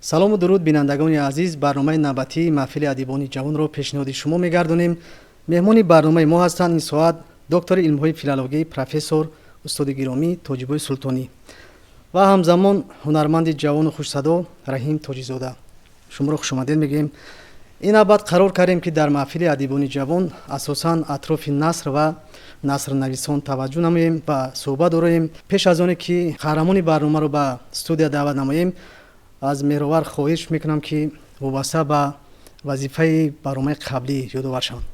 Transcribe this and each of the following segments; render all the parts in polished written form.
Салому дуруд, бинандагони азиз. Барномаи навбатии маҳфили адибони ҷавонро пешниҳоди шумо мегардонем. Меҳмони барномаи мо ҳастанд ин соат доктори илмҳои филологӣ, профессор, устоди гиромӣ Тоҷибои Султонӣ ва ҳамзамон ҳунарманди ҷавону хушсадо Раҳим Тоҷизода. Шуморо хушомадед мегӯем. Ин навбат қарор кардем, ки дар маҳфили адибони ҷавон асосан атрофи наср ва насрнависон таваҷҷӯҳ намоем ва суҳбат дороем. Пеш аз оне ки қаҳрамони барномаро ба студия даъват намоем, аз Меҳровар хоҳиш мекунам, ки вобаста ба вазифаи барномаи қаблӣ ёдовар шаванд.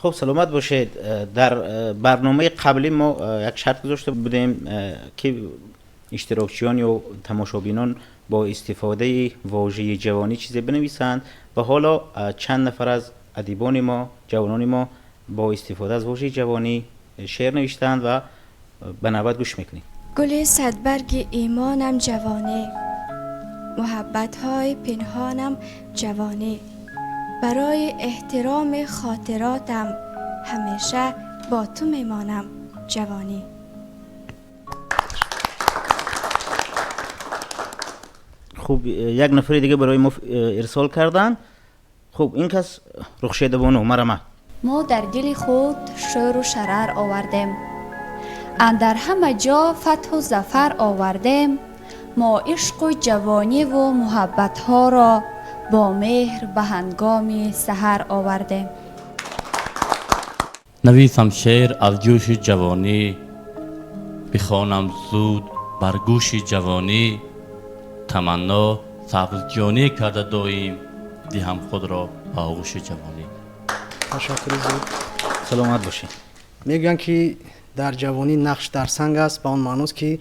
Хуб, саломат бошед. Дар барномаи қаблӣ мо як шарт гузошта будем, ки иштирокчиён ё тамошобинон бо истифодаи вожаи ҷавонӣ чизе бинависанд ва ҳоло чанд нафар аз адибони мо, ҷавонони мо бо истифода аз вожаи ҷавонӣ шеър навиштаанд ва ба навбат гӯш мекунем. Гули садбарги имонам ҷавонӣ, муҳаббатҳои пинҳонам ҷавонӣ, барои эҳтироми хотиротам ҳамеша бо ту мемонам ҷавонӣ. Хуб, як нафари дига барои мо ирсол карданд. Хуб, ин кас Рухшедабону марама. Мо дар дили худ шӯру шарар овардем, андар ҳама ҷо фатҳу зафар овардем. Мо ишқу ҷавониву муҳаббатҳоро бо меҳр ба ҳангоми саҳар овардем. Нависам шеър аз ҷӯши ҷавонӣ, бихонам зуд бар гӯши ҷавонӣ. Таманно сабзҷонӣ карда доим, диҳам худро ба оғӯши ҷавонӣ. Ташаккури зиёд. Саломат бошед. Мегӯянд, ки дар ҷавонӣ нақш дар санг аст, ба он маъност, ки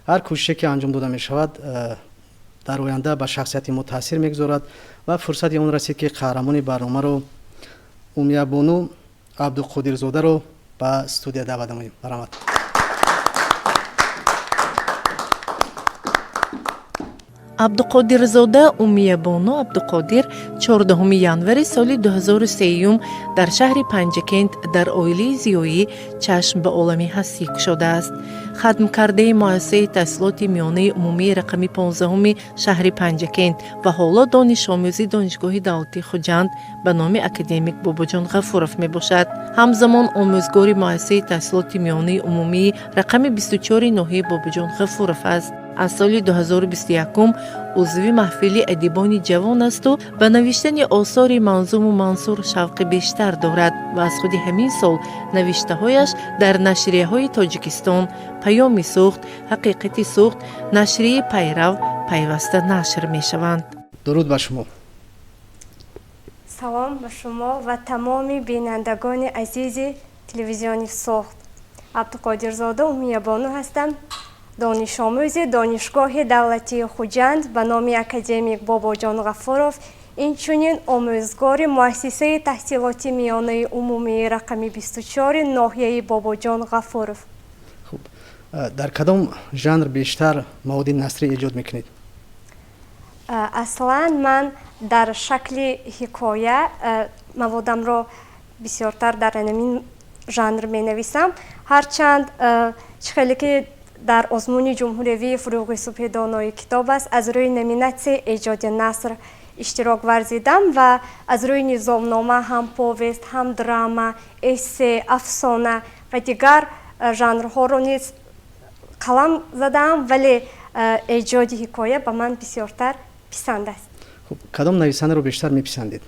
ҳар кӯшише, ки анҷом дода мешавад, дар оянда ба шахсияти мо таъсир мегузорад. Ва фурсати он расид, ки қаҳрамони барномаро, Умиябону Абдуқодирзодаро, ба студия даъват намоем. Марҳамат. Абдуқодирзода Умиябону Абдуқодир 14 январи соли 2003 дар шаҳри Панҷакент дар оилаи зиёӣ чашм ба олами ҳастӣ кушодааст. Хатмкардаи муассисаи таҳсилоти миёнаи умумии рақами 15-уми шаҳри Панҷакент ва ҳоло донишомӯзи Донишгоҳи давлатии Хуҷанд ба номи академик Бобоҷон Ғафуров мебошад. Ҳамзамон омӯзгори муассисаи таҳсилоти миёнаи умумии рақами 24 ноҳияи Бобоҷон Ғафуров аст. Аз соли 2021 узви маҳфили адибони ҷавон асту ба навиштани осори манзуму мансур шавқи бештар дорад ва аз худи ҳамин сол навиштаҳояш дар нашрияҳои Тоҷикистон, Паёми Суғд, Ҳақиқати Суғд, нашрияи Пайрав пайваста нашр мешаванд. Дуруд ба шумо. Салом ба шумо ва тамоми бинандагони азизи телевизиони Суғд. Абдуқодирзода Умиябону ҳастам, донишомӯзи Донишгоҳи давлатии Хуҷанд ба номи академик Бобоҷон Ғафуров, инчунин омӯзгори муассисаи таҳсилоти миёнаи умумии рақами 24 ноҳияи Бобоҷон Ғафуров. Хуб, дар кадом жанр бештар маводи насрӣ эҷод мекунед? Аслан ман дар шакли ҳикоя маводамро бисёртар дар ҳамин жанр менависам. Ҳарчанд чӣ хеле ки дар озмуни ҷумҳуриявии «Фурӯғи субҳи донои китоб» аст, аз рӯи номинатсияи эҷоди наср иштирок варзидам ва аз рӯи низомнома ҳам повест, ҳам драма, эссе, афсона ва дигар жанрҳоро низ қалам задаам, вале эҷоди ҳикоя ба ман бисёртар писанд аст. Хуб, кадом нависандаро бештар меписандед?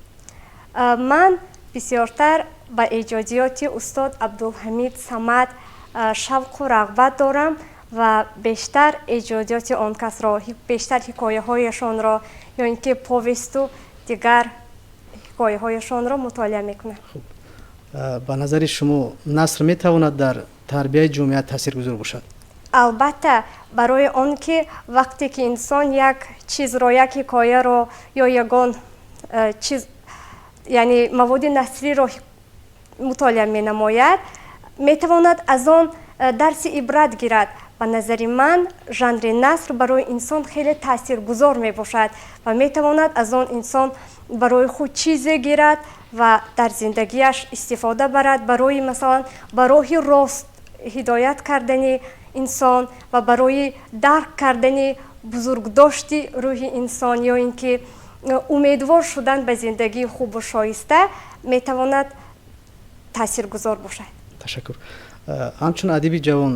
Ман бисёртар ба эҷодиёти устод Абдулҳамид Самад шавқу рағбат дорам ва бештар эҷодиёти он касро, бештар ҳикояҳояшонро ё ин ки повесту дигар ҳикояҳояшонро мутолиа мекунам. Хуб, ба назари шумо наср метавонад дар тарбияи ҷомеа таъсиргузор бошад? Албатта, барои он ки вақте ки инсон як чизро, як ҳикояро ё ягон чиз, яъне маводи насриро мутолиа менамояд, метавонад аз он дарси ибрат гирад. Ба назари ман, жанри наср барои инсон хеле таъсиргузор мебошад ва метавонад аз он инсон барои худ чизе гирад ва дар зиндагиаш истифода барад, барои, масалан, ба роҳи рост ҳидоят кардани инсон ва барои дарк кардани Бузургдошти рӯҳи инсон ё ин ки умедвор шудан ба зиндагии хубу шоиста метавонад таъсиргузор бошад. Ташаккур. Ҳамчун адиби ҷавон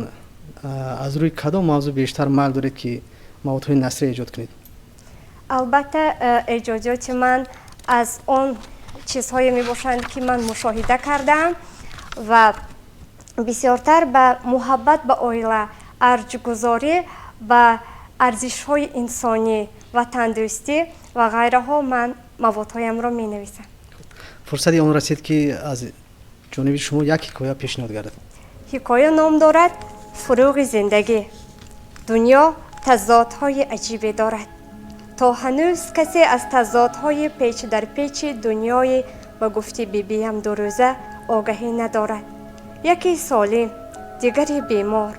аз рӯи кадом мавзӯъ бештар майл доред, ки маводҳои насрӣ эҷод кунед? Албатта, эҷодиёти ман аз он чизҳое мебошанд, ки ман мушоҳида кардаам ва бисёртар ба муҳаббат ба оила, арҷгузорӣ ба арзишҳои инсонӣ, ватандӯстӣ ва ғайраҳо ман маводҳоямро менависам. Фурсати он расид, ки аз ҷониби шумо як ҳикоя пешниҳод гардад. Ҳикоя ном дорад «Фурӯғи зиндагӣ». Дунё тазодҳои аҷибе дорад. То ҳанӯз касе аз тазодҳои печ дар печи дунёи ба гуфти бибиям дурӯза огаҳӣ надорад. Яке солим, дигаре бемор,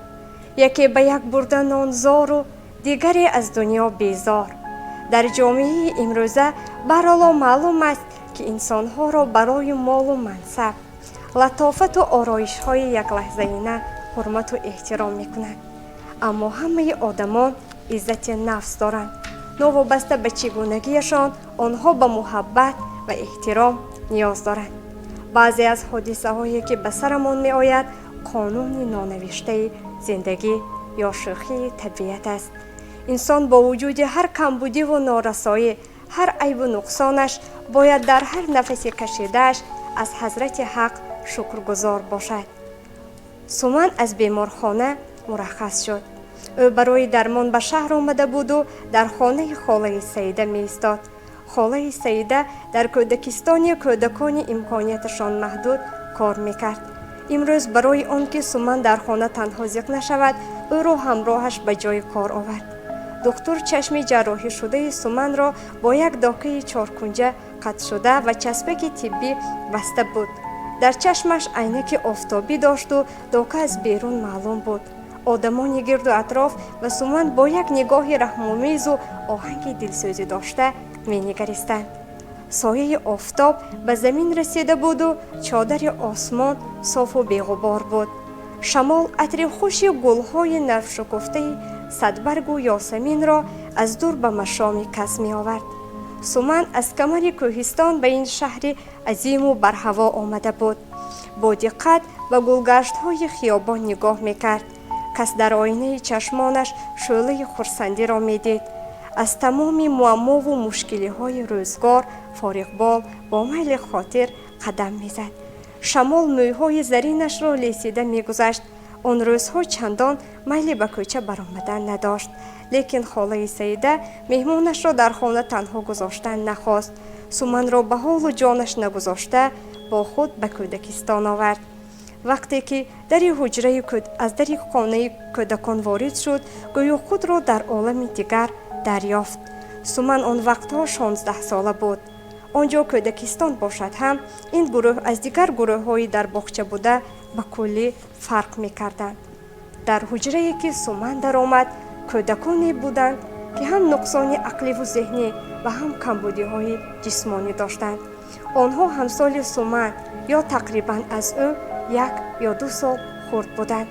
яке ба як бурда нонзору дигаре аз дунё безор. Дар ҷомеаи имрӯза барало маълум аст, ки инсонҳоро барои молу мансаб, латофату ороишҳои яклаҳзаина ҳурмату эҳтиром мекунанд. Аммо ҳамаи одамон иззати нафс доранд. Новобаста ба чӣ гунагиашон, онҳо ба муҳаббат ва эҳтиром ниёз доранд. Баъзе аз ҳодисаҳое, ки ба сарамон меояд, қонуни нонавиштаи зиндагӣ ё шӯхии табиат аст. Инсон бо вуҷуди ҳар камбудиву норасоӣ, ҳар айбу нуқсонаш бояд дар ҳар нафаси кашидааш аз ҳазрати ҳақ шукргузор бошад. Суман аз беморхона мураххас шуд. Ӯ барои дармон ба шаҳр омада буду дар хонаи холаи Саида меистод. Холаи Саида дар кӯдакистони кӯдакони имконияташон маҳдуд кор мекард. Имрӯз барои он ки Суман дар хона танҳо зиқ нашавад, ӯро ҳамроҳаш ба ҷои кор овард. Духтур чашми ҷарроҳишудаи Суманро бо як докаи чоркунҷа қатшуда ва часпаки тиббӣ баста буд. Дар чашмаш айнаки офтобӣ дошту дока аз берун маълум буд. Одамони гирду атроф ба Суман бо як нигоҳи раҳмомезу оҳанги дилсӯзӣ дошта менигаристанд. Сояи офтоб ба замин расида буду чодари осмон софу беғубор буд. Шамол атри хуши гулҳои навшукуфтаи садбаргу ёсаминро аз дур ба машоми кас меовард. Суман аз камари кӯҳистон ба ин шаҳри азиму барҳаво омада буд. Бо диққат ба гулгаштҳои хиёбон нигоҳ мекард. Кас дар оинаи чашмонаш шӯълаи хурсандиро медид. Аз тамоми муаммову мушкилиҳои рӯзгор фориғбол, бо майли хотир қадам мезад. Шамол мӯйҳои заринашро лесида мегузашт. Он рӯзҳо чандон майли ба кӯча баромадан надошт, лекин холаи Саида меҳмонашро дар хона танҳо гузоштан нахост. Суманро ба ҳолу ҷонаш нагузошта, бо худ ба кӯдакистон овард. Вақте ки дари ҳуҷраи аз дари хонаи кӯдакон ворид шуд, гӯё худро дар олами дигар дарёфт. Суман он вақтҳо 16-сола буд. Он ҷо кӯдакистон бошад ҳам, ин гурӯҳ аз дигар гурӯҳҳои дар боғча буда ба куллӣ фарқ мекарданд. Дар ҳуҷрае, ки Суман даромад, кӯдаконе буданд, ки ҳам нуқсони ақливу зеҳнӣ ва ҳам камбудиҳои ҷисмонӣ доштанд. Онҳо ҳамсоли Суман ё тақрибан аз ӯ 1 ё 2 сол хурд буданд.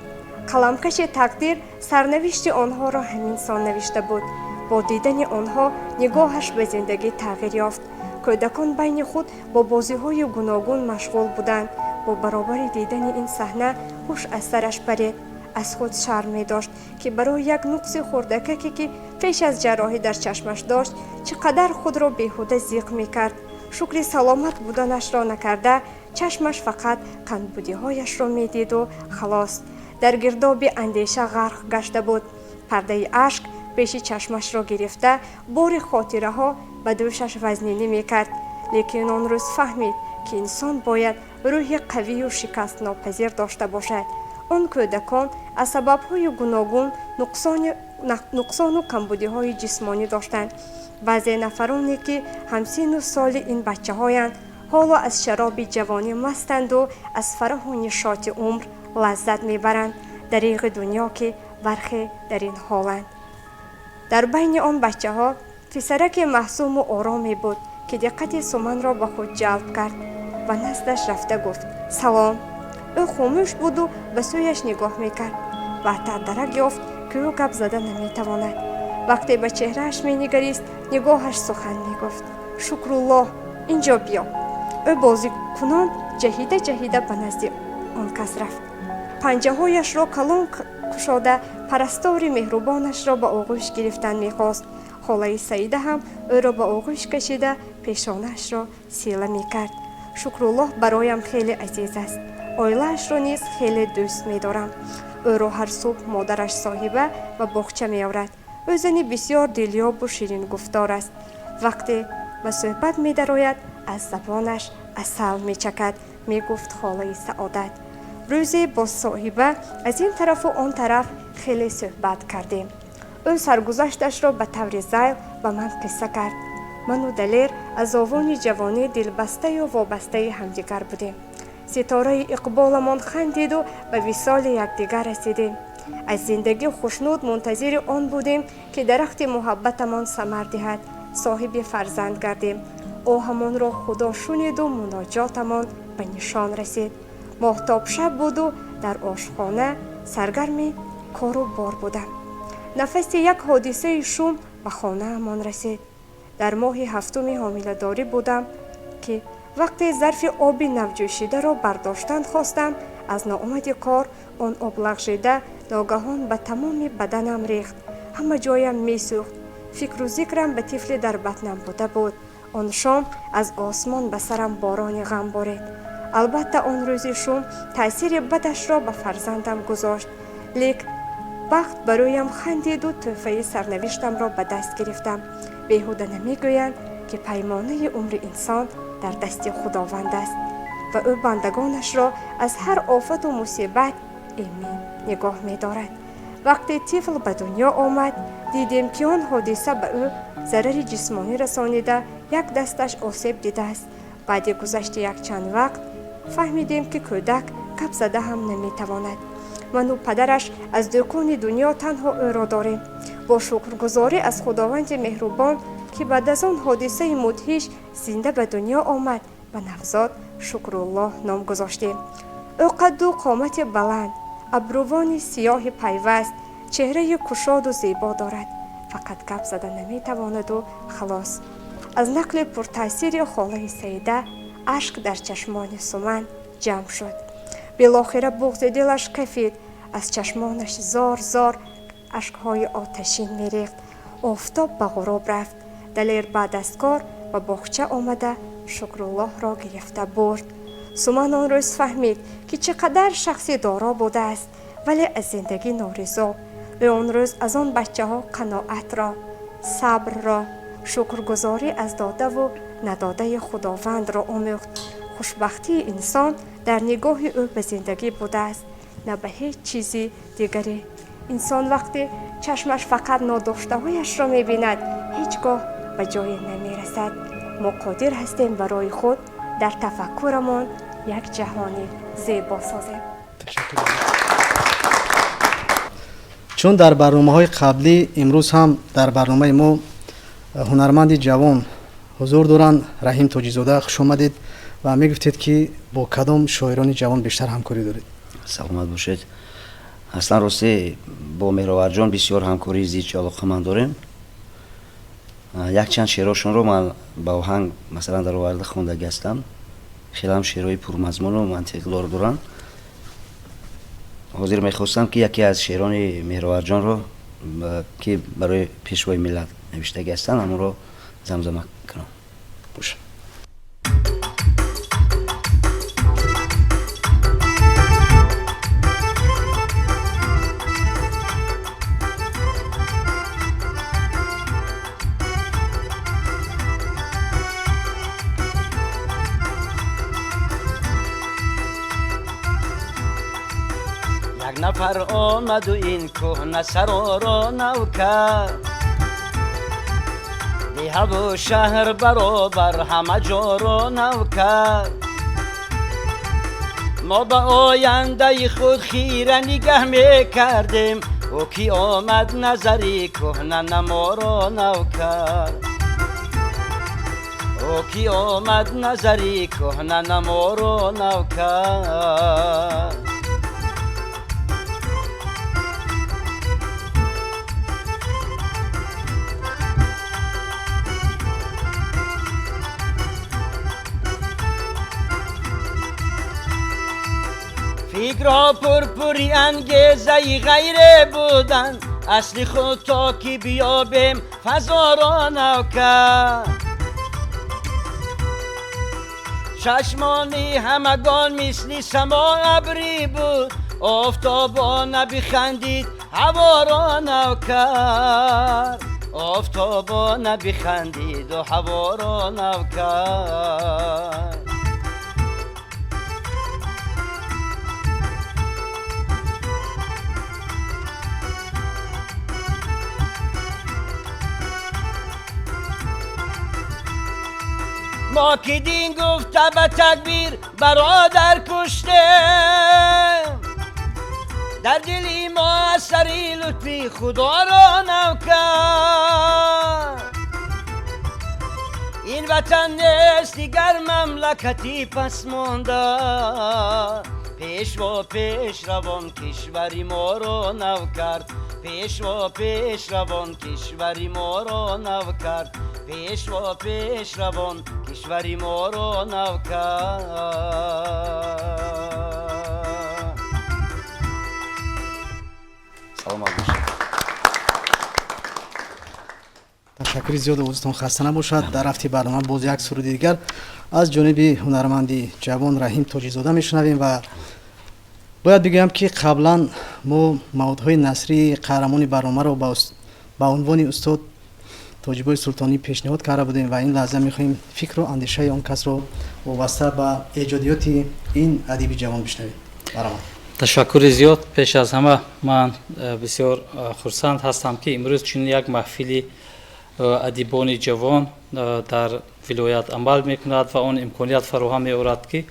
Қаламкаши тақдир сарнавишти онҳоро ҳамин сон навишта буд. Бо дидани онҳо нигоҳаш ба зиндагӣ тағйир ёфт. Кӯдакон байни худ бо бозиҳои гуногун машғул буданд. Бо баробари дидани ин саҳна ҳуш аз сараш паред. Аз худ шарм медошт, ки барои як нуқси хурдакаке, ки пеш аз ҷарроҳӣ дар чашмаш дошт, чӣ қадар худро беҳуда зиқ мекард. Шукри саломат буданашро накарда, чашмаш фақат камбудиҳояшро медиду халос. Дар гирдоби андеша ғарқ гашта буд. Пардаи ашк пеши чашмашро гирифта, бори хотираҳо ба дӯшаш вазнинӣ мекард. Лекин он рӯз фаҳмид, ки инсон бояд рӯҳи қавию шикастнопазир дошта бошад. Он кӯдакон аз сабабҳои гуногун нуқсону камбудиҳои ҷисмонӣ доштанд. Баъзе нафароне, ки ҳамсину соли ин бачаҳоянд, ҳоло аз шароби ҷавонӣ мастанду аз фараҳу нишоти умр лаззат мебаранд. Дареғи дунё, ки бархе дар ин ҳоланд. Дар байни он бачаҳо писараки маҳзуму ороме буд, ки диққати Суманро ба худ ҷалб кард. Ба наздаш рафта гуфт: «Салом». Ӯ хомӯш буду ба сӯяш нигоҳ мекард. Баъдтар дарак ёфт, ки ӯ гап зада наметавонад. Вақте ба чеҳрааш менигарист, нигоҳаш сухан мегуфт. Шукруллоҳ, инҷо биё. Ӯ бозикунон ҷаҳида ҷаҳида ба назди он кас рафт. Панҷаҳояшро калон кушода, парастори меҳрубонашро ба оғӯш гирифтан мехост. Холаи Саида ҳам ӯро ба оғӯш кашида, пешонаашро сила мекард. Шукруллоҳ бароям хеле азиз аст. Оилаашро низ хеле дӯст медорам. Ӯро ҳар субҳ модараш Соҳиба ба боғча меорад. Ӯ зани бисёр дилёбу ширингуфтор аст. Вақте ба суҳбат медарояд, аз забонаш асал мечакад, мегуфт холаи Саодат. Рӯзе бо Соҳиба аз ин тарафу он тараф хеле суҳбат кардем. Ӯ саргузашташро ба таври зайл ба ман қисса кард. Ману Далер аз овони ҷавонӣ дилбастаю вобастаи ҳамдигар будем. Ситораи иқболамон хандиду ба висоли якдигар расидем. Аз зиндагӣ хушнуд мунтазири он будем, ки дарахти муҳаббатамон самар диҳад, соҳиби фарзанд гардем. Оҳамонро Худо шуниду муноҷотамон ба нишон расид. Моҳтобшаб буду дар ошхона саргарми кору бор будам. Нафаси як ҳодисаи шум ба хонаамон расид. Дар моҳи ҳафтуми ҳомиладорӣ будам, ки вақте зарфи оби навҷӯшидаро бардоштан хостам, аз ноомади кор он об лағжида ногаҳон ба тамоми баданам рехт. Ҳама ҷоям месӯхт. Фикру зикрам ба тифле дар батнам буда буд. Он шом аз осмон ба сарам борони ғам борид. Албатта, он рӯзи шум таъсири бадашро ба фарзандам гузошт. Лек бахт ба рӯям хандиду тӯҳфаи сарнавиштамро ба даст гирифтам. Беҳуда намегӯянд, ки паймонаи умри инсон дар дасти Худованд аст ва ӯ бандагонашро аз ҳар офату мусибат эмин нигоҳ медорад. Вақте тифл ба дунё омад, дидем, ки он ҳодиса ба ӯ зарари ҷисмонӣ расонида, як дасташ осеб дидааст. Баъди гузашти якчанд вақт фаҳмидем, ки кӯдак гап зада ҳам наметавонад. Ману падараш аз дӯкони дунё танҳо ӯро дорем. Бо шукргузорӣ аз Худованди меҳрубон, ки баъд аз он ҳодисаи мудҳиш зинда ба дунё омад, ба навзод Шукруллоҳ ном гузоштем. Ӯ қадду қомати баланд, абрувони сиёҳи пайваст, чеҳраи кушоду зебо дорад. Фақат гап зада наметавонаду халос. Аз нақли пуртаъсири холаи Саида ашк дар чашмони Суман ҷамъ шуд. Билохира буғзи дилаш кафид, аз чашмонаш зор зор ашкҳои оташин мерехт. Офтоб ба ғуруб рафт. Далер баъд аз кор ба боғча омада, Шукруллоҳро гирифта бурд. Суман он рӯз фаҳмид, ки чӣ қадар шахси доро будааст, вале аз зиндагӣ норизо. Ӯ он рӯз аз он бачаҳо қаноатро, сабрро, шукргузорӣ аз додаву надодаи Худовандро омӯхт. Хушбахтии инсон дар нигоҳи ӯ ба зиндагӣ будааст, на ба ҳеҷ чизи дигаре. Инсон вақте чашмаш фақат нодоштаҳояшро мебинад, ҳеҷ гоҳ ба ҷое намерасад. Мо қодир ҳастем барои худ дар тафаккурамон як ҷаҳони зебо созем. Чун дар барномаҳои қаблӣ, имрӯз ҳам дар барномаи мо ҳунарманди ҷавон ҳузур доранд, Раҳим Тоҷизода, хуш омадед ва мегуфтед, ки бо кадом шоирони ҷавон бештар ҳамкорӣ доред? Саломат бошед. Аслан росте, бо Меҳроварҷон бисёр ҳамкории зичи алоқаманд дорем. Якчанд шеърҳошонро ман ба оҳанг, масалан, дароварда хондагӣ ҳастам. Хеле ҳам шеърҳои пурмазмуну мантиқдор доранд. Ҳозир мехостам, ки яке аз шеърони Меҳроварҷонро, ки барои Пешвои миллат навиштагӣ ҳастанд, ҳамонро замзама кунам. Бошад. Як нафар омаду ин кӯҳна сароро нав кард, деҳаву шаҳр баробар ҳама ҷоро нав кард. Мо ба ояндаи худ хира нигаҳ мекардем, ӯ ки омад, назари кӯҳна наморо нав кард. Ӯ ки омад, назари кӯҳна наморо нав кард. Фикрҳо пурпури ангезаи ғайре буданд, асли худ то ки биёбем фазоро нав кард. Чашмони ҳамагон мисли само абрӣ буд, офтобона бихандид ҳаворо нав кард. Офтобона бихандиду ҳаворо нав кард. Мо ки дин гуфта ба такбир бародар куштем, дар дили мо асари лутфи худоро нав кард. Ин ватан нест дигар мамлакати пасмонда, пешво пешравон кишвари моро нав кард. Пешво пешравон кишвари моро нав кард. Пешво пешравон кишвари моро нав кард. Саломат бошед. Ташаккури зиёд, овозатон хаста набошад. Дар рафти барнома боз як суруди дигар аз ҷониби ҳунарманди ҷавон Раҳим Тоҷизода мешунавем ва бояд бигӯям, ки қаблан мо маводҳои насрии қаҳрамони барномаро ба унвони устод Тоҷибои Султонӣ пешниҳод карда будем ва ин лаҳза мехоҳем фикру андешаи он касро вобаста ба эҷодиёти ин адиби ҷавон бишнавем. Баромад. Ташаккури зиёд. Пеш аз ҳама ман бисёр хурсанд ҳастам, ки имрӯз чунин як маҳфили адибони ҷавон дар вилоят амал мекунад ва он имконият фароҳам меорад, ки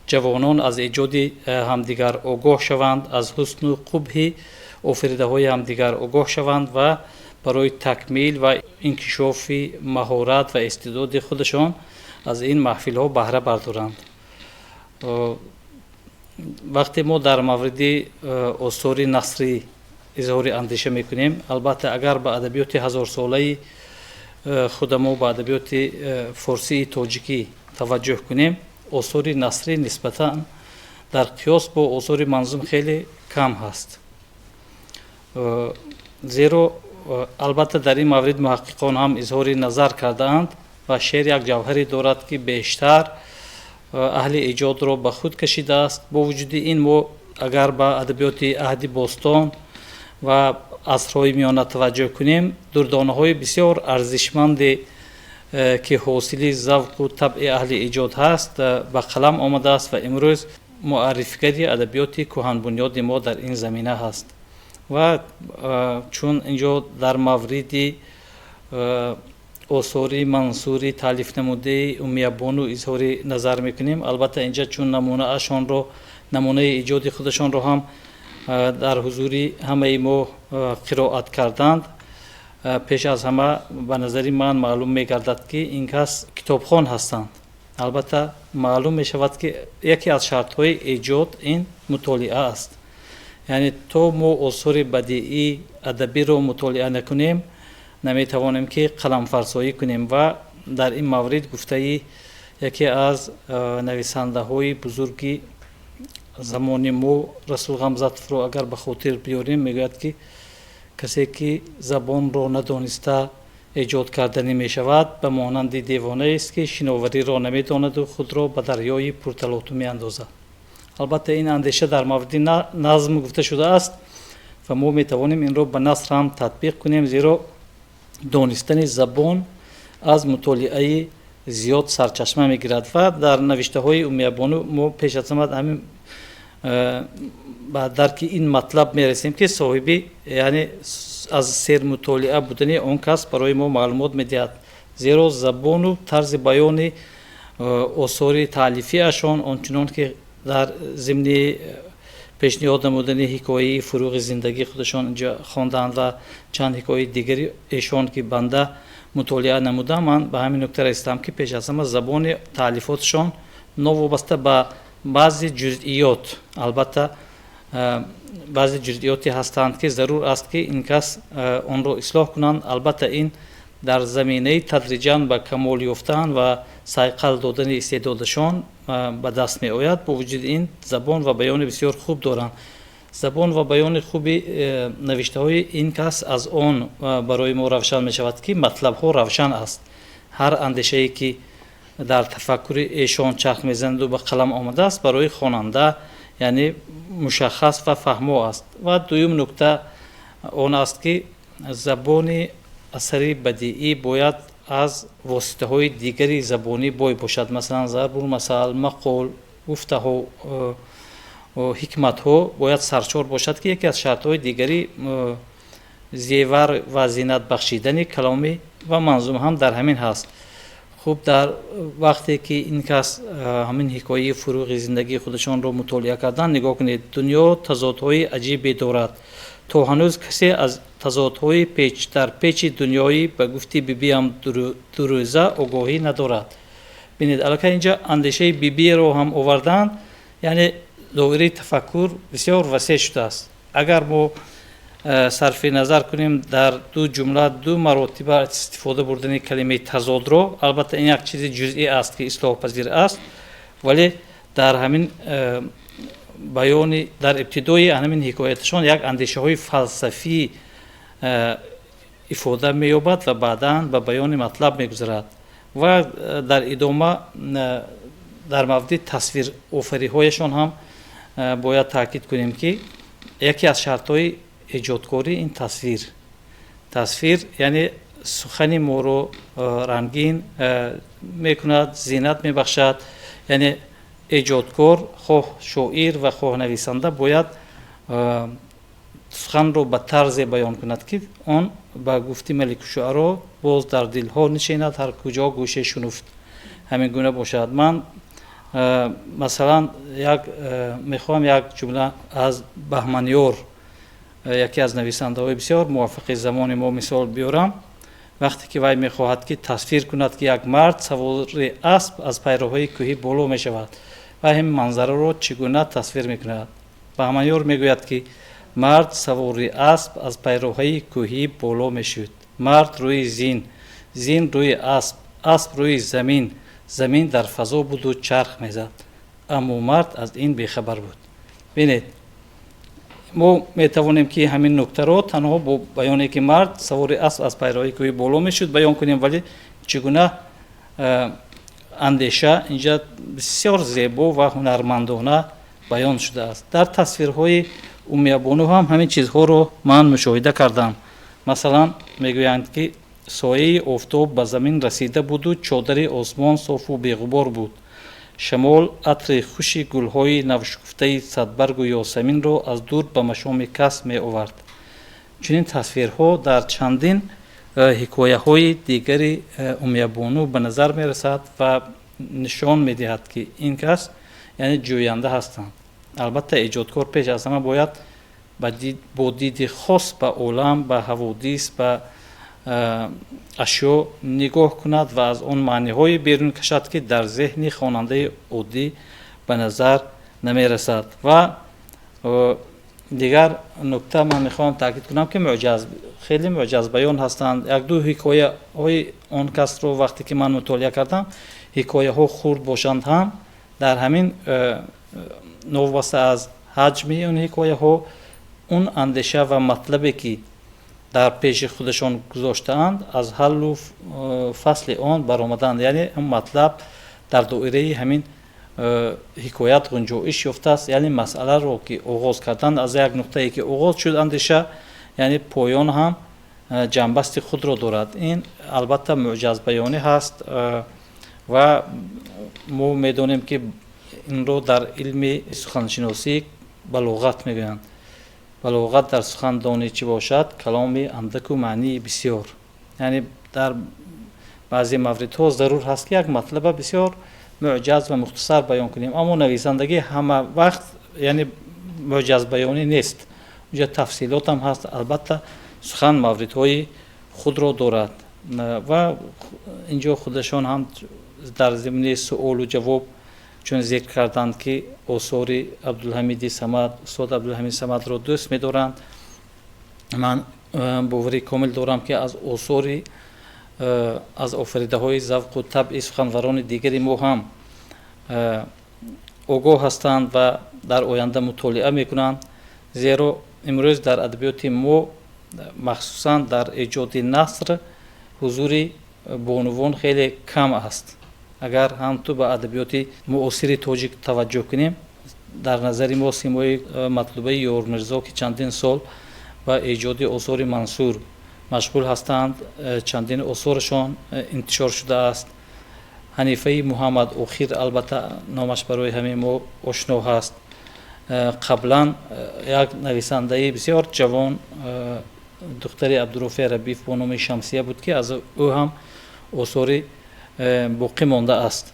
ҷавонон аз эҷоди ҳамдигар огоҳ шаванд, аз ҳусну қубҳи офаридаҳои ҳамдигар огоҳ шаванд ва барои такмил ва инкишофи маҳорат ва истеъдоди худашон аз ин маҳфилҳо баҳра бардоранд. Вақте мо дар мавриди осори насрӣ изҳори андеша мекунем, албатта, агар ба адабиёти ҳазорсолаи худамо, ба адабиёти форсии тоҷикӣ таваҷҷӯҳ кунем, осори насрӣ нисбатан дар қиёс бо осори манзум хеле кам ҳаст. Зеро албатта дар ин маврид муҳаққиқон ҳам изҳори назар кардаанд ва шеър як ҷавҳаре дорад, ки бештар аҳли эҷодро ба худ кашидааст. Бо вуҷуди ин, мо агар ба адабиёти аҳди бостон ва асрҳои миёна таваҷҷӯҳ кунем, дурдонаҳои бисёр арзишманде, ки ҳосили завқу табъи аҳли эҷод ҳаст, ба қалам омадааст ва имрӯз муаррифигари адабиёти кӯҳанбунёди мо дар ин замина ҳаст. Ва чун инҷо дар мавриди осори мансури таълиф намудаи Умиябону изҳори назар мекунем, албатта, инҷа чун намунаашонро, намунаи эҷоди худашонро ҳам дар ҳузури ҳамаи мо қироат карданд, пеш аз ҳама ба назари ман маълум мегардад, ки ин кас китобхон ҳастанд. Албатта, маълум мешавад, ки яке аз шартҳои эҷод ин мутолиа аст, яъне то мо осори бадиӣ адабиро мутолиа накунем, наметавонем, ки қаламфарсоӣ кунем. Ва дар ин маврид гуфтаи яке аз нависандаҳои бузурги замони мо Расул Ғамзатовро агар ба хотир биёрем, мегӯяд, ки касе ки забонро надониста эҷод карданӣ мешавад, ба монанди девонаест, ки шиновариро намедонаду худро ба дарёи пурталотум меандозад. Албатта, ин андеша дар мавриди назм гуфта шудааст ва мо метавонем инро ба наср ҳам татбиқ кунем, зеро донистани забон аз мутолиаи зиёд сарчашма мегирад. Ва дар навиштаҳои Умиябону мо пеш аз ҳама ҳамин ба дарки ин матлаб мерасем, ки соҳиби, яъне аз сермутолиа будани он кас барои мо маълумот медиҳад, зеро забону тарзи баёни осори таълифиашон, ончунон ки дар зимни пешниҳод намудани ҳикояи «Фуруғи зиндагӣ» худашон инҷа хонданд ва чанд ҳикояи дигари эшон, ки банда мутолиа намудам, ман ба ҳамин нукта расидам, ки пеш аз ҳама забони таълифотшон новобаста ба баъзе ҷузъиёт, албатта, баъзе ҷузъиёте ҳастанд, ки зарур аст, ки ин кас онро ислоҳ кунанд. Албатта, ин Дар заминаи тадриҷан ба камол ёфтан ва сайқал додани истеъдодашон ба даст меояд. Бо вуҷуди ин, забон ва баёни бисёр хуб доранд. Забон ва баёни хуби навиштаҳои ин кас аз он барои мо равшан мешавад, ки матлабҳо равшан аст. Ҳар андешае, ки дар тафаккури эшон чарх мезанаду ба қалам омадааст, барои хонанда, яъне, мушаххас ва фаҳмо аст. Ва дуюм нукта он аст, ки забони асари бадиӣ бояд аз воситаҳои дигари забонӣ бой бошад. Масалан, зарбулмасал, мақол, гуфтаҳо, ҳикматҳо бояд саршор бошад, ки яке аз шартҳои дигари зевар ва зинат бахшидани каломи ва манзума ҳам дар ҳамин ҳаст. Хуб, дар вақте ки ин кас ҳамин ҳикояи фуруғи зиндагии худашонро мутолиа кардан, нигоҳ кунед: дунё тазодҳои аҷибе дорад. То ҳанӯз касе аз тазодҳои печ дар печи дунёӣ, ба гуфти бибиам, дурӯза огоҳӣ надорад. Бинед, аллакай инҷа андешаи бибиро ҳам оварданд, яъне доираи тафаккур бисёр васеъ шудааст. Агар мо сарфи назар кунем дар ду ҷумла ду маротиба истифода бурдани калимаи тазодро, албатта, ин як чизи ҷузъӣ аст, ки ислоҳпазир аст, вале дар ҳамин баёни дар ибтидои ҳамин ҳикояташон як андешаҳои фалсафӣ ифода меёбад ва баъдан ба баёни матлаб мегузарад. Ва дар идома дар мавриди тасвирофариҳояшон ҳам бояд таъкид кунем, ки яке аз шартҳои эҷодкорӣ ин тасвир. Тасвир, яъне, сухани моро рангин мекунад, зинат мебахшад. Яъне эҷодкор, хоҳ шоир ва хоҳ нависанда, бояд суханро ба тарзе баён кунад, ки он, ба гуфти Маликушуаро, боз дар дилҳо нишинад, ҳар куҷо гӯше шунуфт, ҳамин гуна бошад. Ман, масалан, як мехоҳам як ҷумла аз Баҳманиёр, яке аз нависандаҳои бисёр муваффақи замони мо, мисол биёрам. Вақте ки вай мехоҳад, ки тасвир кунад, ки як мард савори асп аз пайроҳаи кӯҳӣ боло мешавад, ва ҳамин манзараро чӣ гуна тасвир мекунад? Баҳманиёр мегӯяд, ки мард савори асп аз пайроҳаи кӯҳӣ боло мешуд. Мард рӯи зин, зин рӯи асп, асп рӯи замин, замин дар фазо буду чарх мезад, аммо мард аз ин бехабар буд. Бинед, мо метавонем, ки ҳамин нуктаро танҳо бо баёне, ки мард савори асп аз пайроҳаи кӯҳӣ боло мешуд, баён кунем, вале чӣ гуна андеша инҷа бисёр зебо ва ҳунармандона баён шудааст. Дар тасвирҳои Умиябону ҳам ҳамин чизҳоро ман мушоҳида кардам. Масалан, мегӯянд, ки сояи офтоб ба замин расида буду чодари осмон софу беғубор буд. Шамол атри хуши гулҳои навшукуфтаи садбаргу ёсаминро аз дур ба машоми кас меовард. Чунин тасвирҳо дар чандин ҳикояҳои дигари Умиябону ба назар мерасад ва нишон медиҳад, ки ин кас, яъне, ҷӯянда ҳастанд. Албатта, эҷодкор пеш аз ҳама бояд бо диди хос ба олам, ба ҳаводис, ба ашё нигоҳ кунад ва аз он маъниҳое берун кашад, ки дар зеҳни хонандаи оддӣ ба назар намерасад. Ва дигар нукта ман мехоҳам таъкид кунам, ки мӯъҷаз, хеле мӯъҷазбаён ҳастанд. Як ду ҳикояҳои он касро вақте ки ман мутолиа кардам, ҳикояҳо хурд бошанд ҳам, дар ҳамин новобаста аз ҳаҷми он ҳикояҳо, он андеша ва матлабе, ки дар пеши худашон гузоштаанд, аз ҳаллу фасли он баромаданд. Яъне он матлаб дар доираи ҳамин ҳикоят ғунҷоиш ёфтааст. Яъне масъаларо ки оғоз карданд, аз як нуқтае ки оғоз шуд андеша, яъне поён ҳам ҷанбасти худро дорад. Ин, албатта, мӯъҷазбаёнӣ ҳаст ва мо медонем, ки инро дар илми суханшиносӣ балоғат мегӯянд. Балоғат дар сухан донӣ чӣ бошад? Каломи андаку маънии бисёр. Яъне дар баъзе мавридҳо зарур ҳаст, ки як матлаба бисёр мӯъҷаз ва мухтасар баён кунем. Аммо нависандагӣ ҳама вақт, яъне, мӯъҷазбаёнӣ нест, унҷа тафсилотам ҳаст. Албатта, сухан мавридҳои худро дорад. Ва инҷо худашон ҳам дар зимни суолу ҷавоб чун зикр карданд, ки осори Абдулҳамиди Самад, устод Абдулҳамид Самадро дӯст медоранд, ман боварии комил дорам, ки аз осори Аз офаридаҳои завқу табъи суханварони дигари мо ҳам огоҳ ҳастанд ва дар оянда мутолиа мекунанд, зеро имрӯз дар адабиёти мо, махсусан дар эҷоди наср, ҳузури бонувон хеле кам аст. Агар ҳам ту ба адабиёти муосири тоҷик таваҷҷӯҳ кунем, дар назари мо симои Матлубаи Ёрмирзо, ки чандин сол ба эҷоди осори мансур машғул ҳастанд, чандин осорашон интишор шудааст. Ҳанифаи Муҳаммад Охир, албатта, номаш барои ҳамаи мо ошно ҳаст. Қаблан як нависандаи бисёр ҷавон, духтари Абдурофеъ Рабиев бо номи Шамсия буд, ки аз ӯ ҳам осори боқӣ мондааст.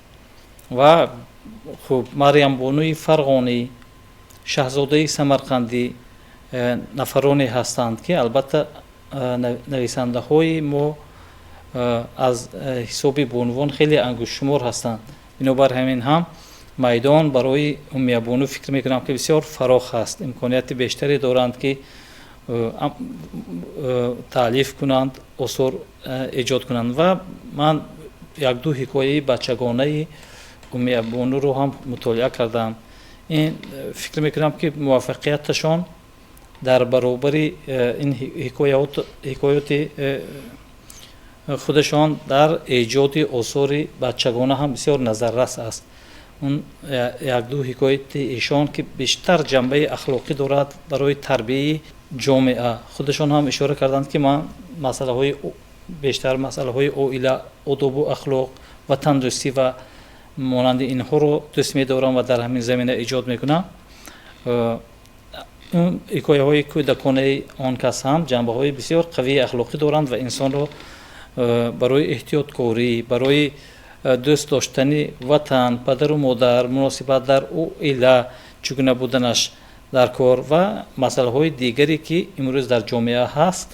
Ва хуб, Марьямбонуи Фарғонӣ, Шаҳзодаи Самарқандӣ нафароне ҳастанд, ки албатта нависандаҳои мо аз ҳисоби бонувон хеле ангуштшумор ҳастанд. Бинобар ҳамин ҳам майдон барои Умиябону, фикр мекунам, ки бисёр фарох аст, имконияти бештаре доранд, ки таълиф кунанд, осор эҷод кунанд. Ва ман якду ҳикояи бачагонаи Умиябонуро ҳам мутолиа кардам. Ин фикр мекунам, ки муваффақияташон дар баробари ин ҳикоёти худашон дар эҷоди осори бачагона ҳам бисёр назаррас аст. Он якду ҳикояти эшон, ки бештар ҷанбаи ахлоқӣ дорад барои тарбияи ҷомеа, худашон ҳам ишора карданд, ки ман масъалаҳои бештар масъалаҳои оила, одобу ахлоқ, ватандӯстӣ ва монанди инҳоро дӯст медорам ва дар ҳамин замина эҷод мекунам. Он ҳикояҳои кӯдаконаи он кас ҳам ҷанбаҳои бисёр қавии ахлоқӣ доранд ва инсонро барои эҳтиёткорӣ, барои дӯст доштани ватан, падару модар, муносибат дар оила чӣ гуна буданаш дар кор ва масъалаҳои дигаре, ки имрӯз дар ҷомеа ҳаст,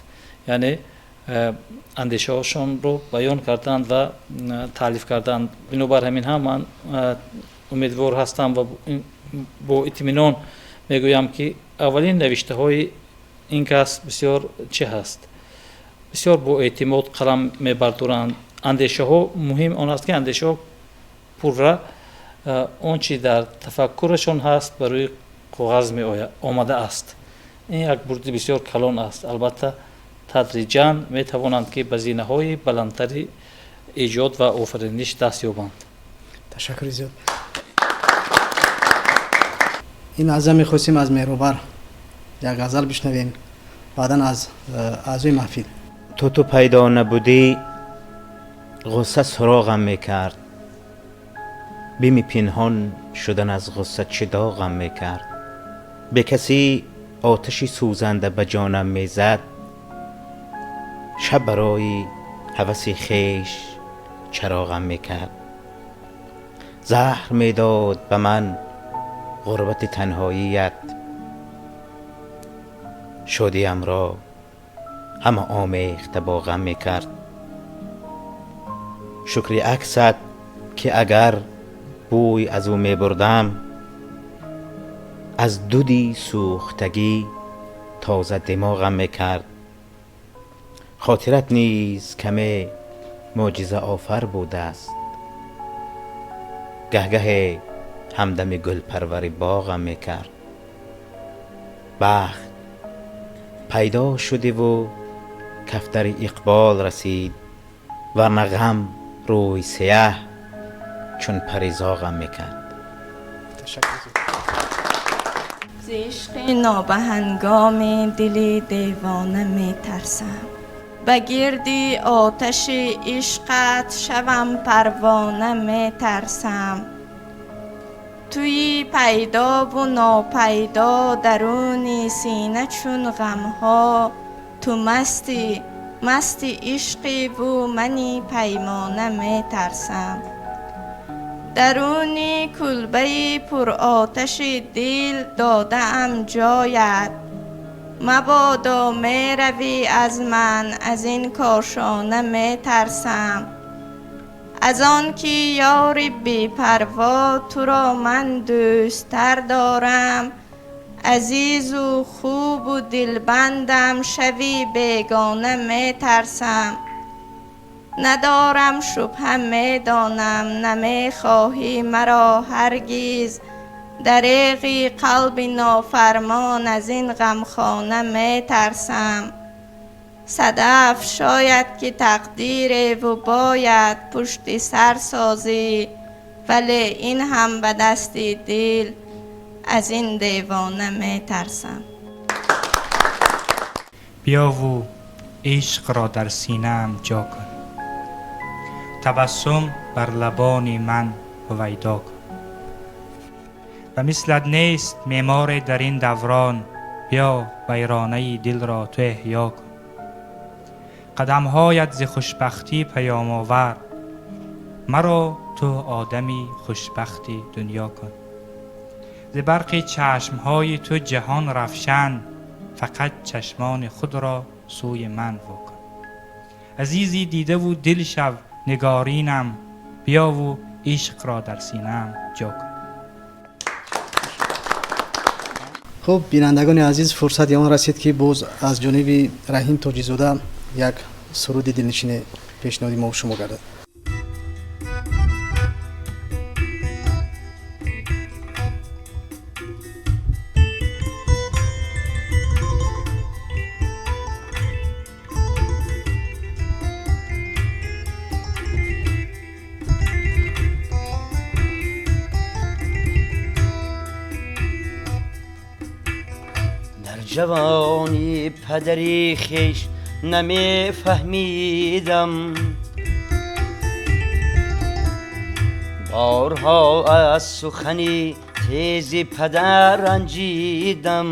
яъне андешаҳошонро баён карданд ва таълиф карданд. Бинобар ҳамин ҳам ман умедвор ҳастам ва бо итминон мегӯям, ки аввалин навиштаҳои ин кас бисёр чӣ ҳаст, бисёр боэътимод қалам мебардоранд. Андешаҳо, муҳим он аст, ки андешаҳо пурра, он чи дар тафаккурашон ҳаст, ба рӯи коғаз меояд, омада аст. Ин як бурди бисёр калон аст. Албатта, тадриҷан метавонанд, ки ба зинаҳои баландтари эҷод ва офариниш даст ёбанд. Ташаккури зиёд. Ин лаҳза мехостем аз Меҳровар як ғазал бишнавем, баъдан аз аъзои маҳфил. То ту пайдо набудӣ, ғусса суроғам мекард. Бими пинҳон шудан аз ғусса чӣ доғам мекард. Бекасӣ оташи сӯзанда ба ҷонам мезад, шаб барои ҳаваси хеш чароғам мекард. Заҳр медод ба ман ғурбати танҳоият, шодиамро ҳама омехта бо ғам мекард. Шукри аксат, ки агар бӯй аз ӯ мебурдам, аз дуди сӯхтагӣ тоза димоғам мекард. Хотират низ каме мӯъҷизаофар будааст, гаҳгаҳе ҳамдами гулпарвари боғам мекард. Бахт пайдо шудиву кафтари иқбол расид, варна ғам рӯи сияҳ чун паризоғам мекард. Зи ишқи нобаҳангоми дили девона метарсам, ба гирди оташи ишқат шавам парвона метарсам. Туи пайдову нопайдо даруни сина чун ғамҳо, ту масти масти ишқиву мани паймона метарсам. Даруни кулбаи пуроташи дил додаам ҷоят, мабодо меравӣ аз ман, аз ин кошона метарсам. Аз он ки ёри бепарво туро ман дӯсттар дорам, азизу хубу дилбандам шави бегона метарсам. Надорам шубҳа, медонам намехоҳӣ маро ҳаргиз. Дареғи қалби нофармон аз ин ғамхона метарсам. Садаф, шояд ки тақдиреву бояд пушти сар созӣ, вале ин ҳам ба дасти дил аз ин девона метарсам. Биёву ишқро дар синаам ҷо кун, табассум бар лабони ман ҳувайдо кун. Ва мислат нест меъморе дар ин даврон, биё вайронаи дилро ту эҳё кун. Қадамҳоят зи хушбахтӣ паёмовар, маро ту одами хушбахти дунё кун. Зи барқи чашмҳои ту ҷаҳон равшан, фақат чашмони худро сӯи ман во кун. Азизи дидаву дил шав нигоринам, биёву ишқро дар синаам ҷо кун. Хуб, бинандагони азиз, фурсати он расид, ки боз аз ҷониби Раҳим Тоҷизода як суруди дилнишине пешниҳоди мо шумо гардад. Дар ҷавонӣ падари хеш намефаҳмидам, борҳо аз сухани тези падар ранҷидам.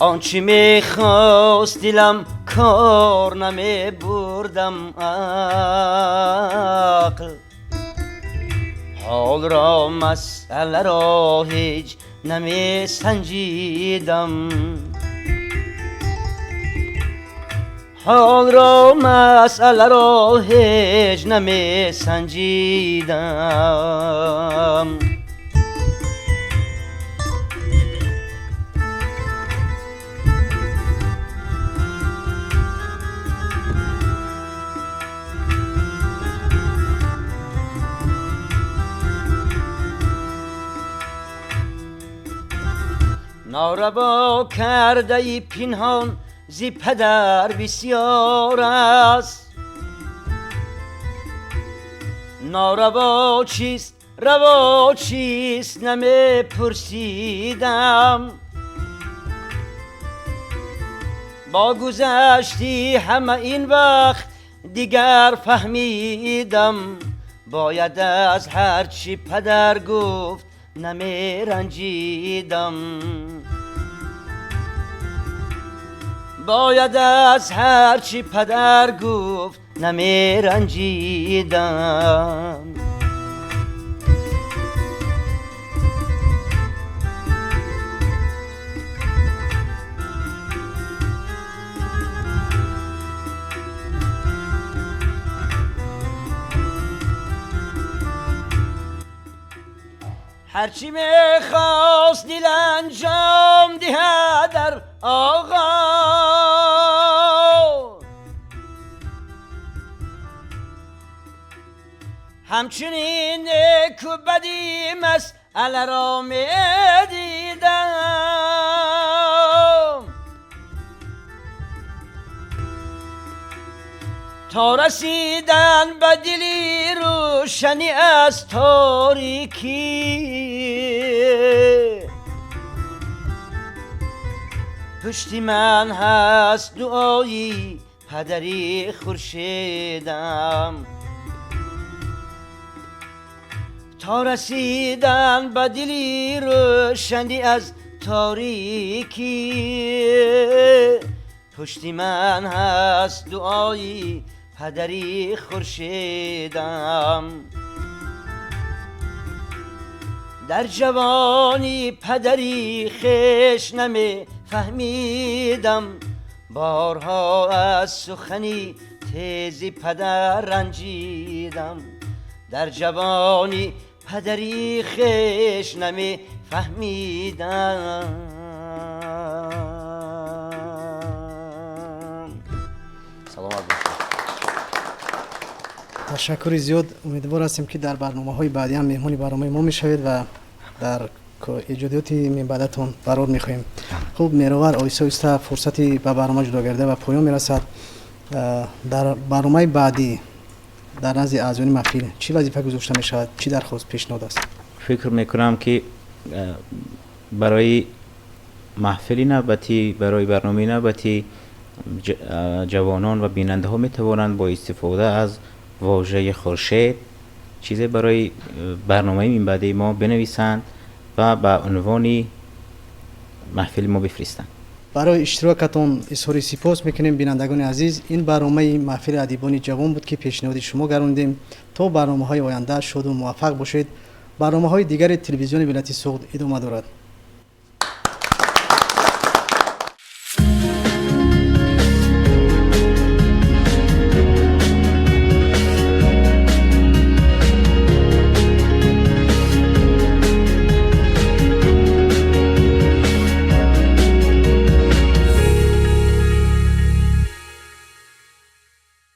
Он чӣ мехост дилам кор намебурдам, ақл ҳолро масъаларо ҳеҷ намесанҷидам. Ҳолро масъаларо ҳеҷ намесанҷидам. Нораво кардаи пинҳон зи падар бисёр аст. Нораво чист, раво чист намепурсидам. Бо гузашти ҳама ин вақт дигар фаҳмидам, бояд аз ҳар чӣ падар гуфт намеранҷидам. Бояд аз ҳар чӣ падар гуфт намеранҷидам. Ҳарчи мехост дил анҷом диҳад дар оғоз, ҳамчунин неку бадӣ масъаларо медидам. То расидан ба дили рӯшанӣ аз торикӣ, пушти ман ҳаст дуои падари хуршедам. То расидан ба дили рӯшанӣ аз торикӣ, пушти ман ҳаст дуои падари хуршедам. Дар ҷавонӣ падари хеш намефаҳмидам, борҳо аз сухани тези падар ранҷидам. Дар ҷавонӣ падари хеш намефаҳмидам. Ташаккури зиёд. Умедвор ҳастем, ки дар барномаҳои баъдӣ ҳам меҳмони барномаи мо мешавед ва дар эҷодиёти минбаъдатон барор мехоҳем. Хуб, Меҳровар, оҳиста оҳиста фурсати ба барнома ҷудо гардида ба поён мерасад. Дар барномаи баъдӣ дар назди аъзоёни маҳфил чӣ вазифа гузошта мешавад, чӣ дархост, пешниҳод аст? Фикр мекунам, ки барои маҳфили навбатӣ, барои барномаи навбатӣ ҷавонон ва бинандаҳо метавонанд бо истифода аз вожаи хуршед чизе барои барномаи минбаъдии мо бинависанд ва ба унвони маҳфили мо бифиристанд. Барои иштирокатон изҳори сипос мекунем. Бинандагони азиз, ин барномаи маҳфили адибони ҷавон буд, ки пешниҳоди шумо гардондем. То барномаҳои оянда шоду муваффақ бошед. Барномаҳои дигари телевизиони вилояти Суғд идома дорад.